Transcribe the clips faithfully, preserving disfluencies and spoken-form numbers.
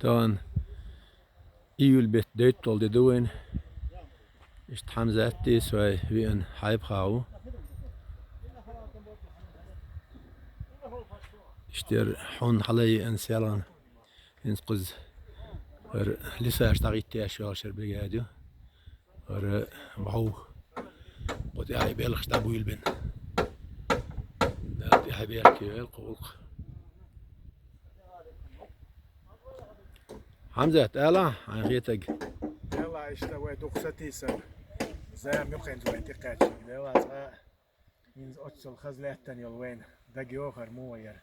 Тахана июль бетта дейтталгӀа де ду вайна. Иштта Хьамзатти, со веана Хьайбхахь ву. Иштта яра хьуна хьала а еана селхан. ХӀинца кхуза хӀара лесаш дӀахӀитташ йолуш яра бригада ю. ХӀара бӀов. Кху тӀехь белхаш дӀабуьйлабина. Дала тӀехь беркате йойла кху гӀуллакх. Хьамзат, ала хьайн хетарг. Дела, иштта вай дукха сатийсар. Зама юкъанца вайна тӀекхаьчнарг. Дела, цкъа хӀинца оццул хаза лаьттана йолу вайна дага йохар муха яра.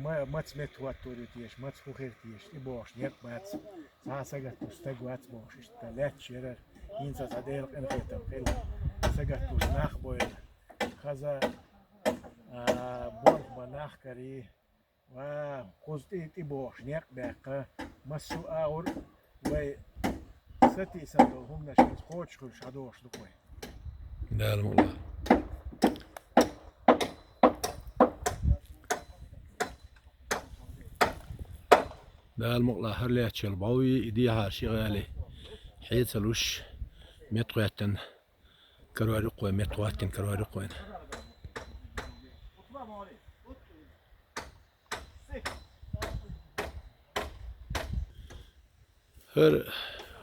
Ма-, маца меттахӀоттор ю теша, маца хӀун хир теша, тӀебогӀуш некъ бац. Цхьа а сагатдеш стаг вац бохуш, иштта лаьтташ яра. ХӀинца цхьа Делан къинхетам хилла. Сагатдеш нах бойла. Хаза, а, болх бан нах карий. Ва, кхуза тӀе-, тӀебогӀуш некъ баьккха, массо а агӀор вай сатийсам долу хӀуманаш хӀинца кхочуш хуьлуш хьадогӀуш ду-кх вай. Дала мукъ лахь. Дала мукъ лахь, хӀара лаьтташ йолу бӀов, и дехьара ши гӀали хьеца луш, меттахӀоьттина карор ю-кх вай, меттахӀоттийна карор ю-кх вайна. ХӀара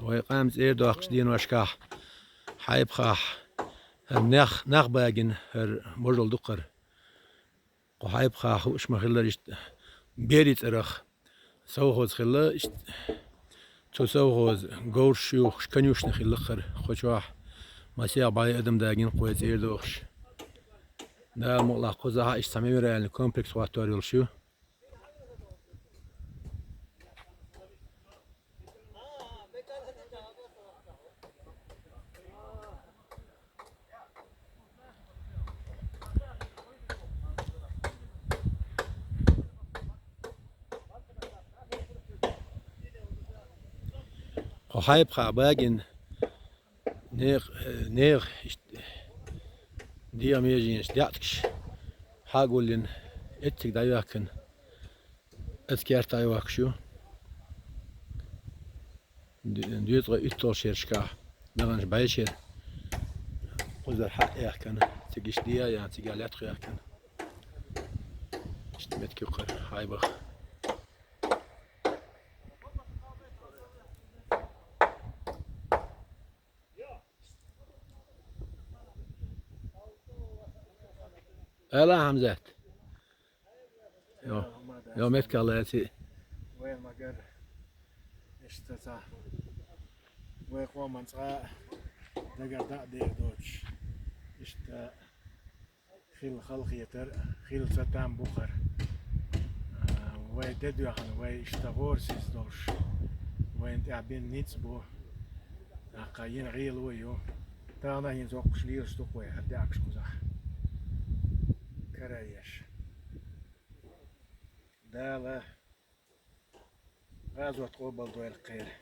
вай къам цӀера доккхучу деношкахь Хьайбхахь хӀара нах, нах багина хӀара можал ду-кх хӀара. Кху Хьайбхахь хууш ма-хиллара, иштта берийн цӀарах совхоз хилла, иштта цу совхозан говраш юхуш конюшня хилла-кх хӀара кху чохь. Масех бӀе адам дагийна-кх вай цӀера дохуш. Дала мукъ лахь, кхузахь а иштта цхьа мемориальный комплекс хӀоттор йолуш ю. Кху Хьайбхахь багина нехан, нехан иштта дегӀан меженаш, даьӀахкаш хьагуллина, эцциг дӀайоьхкина, оцу керта дӀайохкуш ю. Д-, доьзткъе уьтталгӀачу шерашкахь, даханчу бӀешеран кхузара хьаэхкина, цига иштта дегӀ а яьхна, цигахь лаьтта хехкина. Иштта меттиг ю-кх хӀара Хьайбах. Ала, Хьамзат. Йо, йо, меттиг лаьцна. Вайн ма-гарра. Иштта цхьа вай къоман цкъа а дагара дӀа а дер доцуш. Иштта хилла халахетар, хилла цатам бу хӀара. А, вай де доьхна, вай иштта гӀорасиз долуш, вайна тӀехь бина ницкъ бу. ТӀаккха йина гӀело а ю. Тахана а хӀинца воккхуш лелаш ду-кх вай хӀара даьӀахкаш кхузахь. Кара а еш. Дала гӀазот къобалдойла-кх хӀара.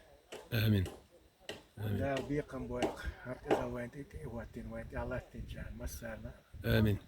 Амин. Амин. Дала бекхам бойла-кх хӀара къизалла вайна тӀе, тӀе а хӀоттийна, вайна тӀехь латтийначарна массарна а. Амин.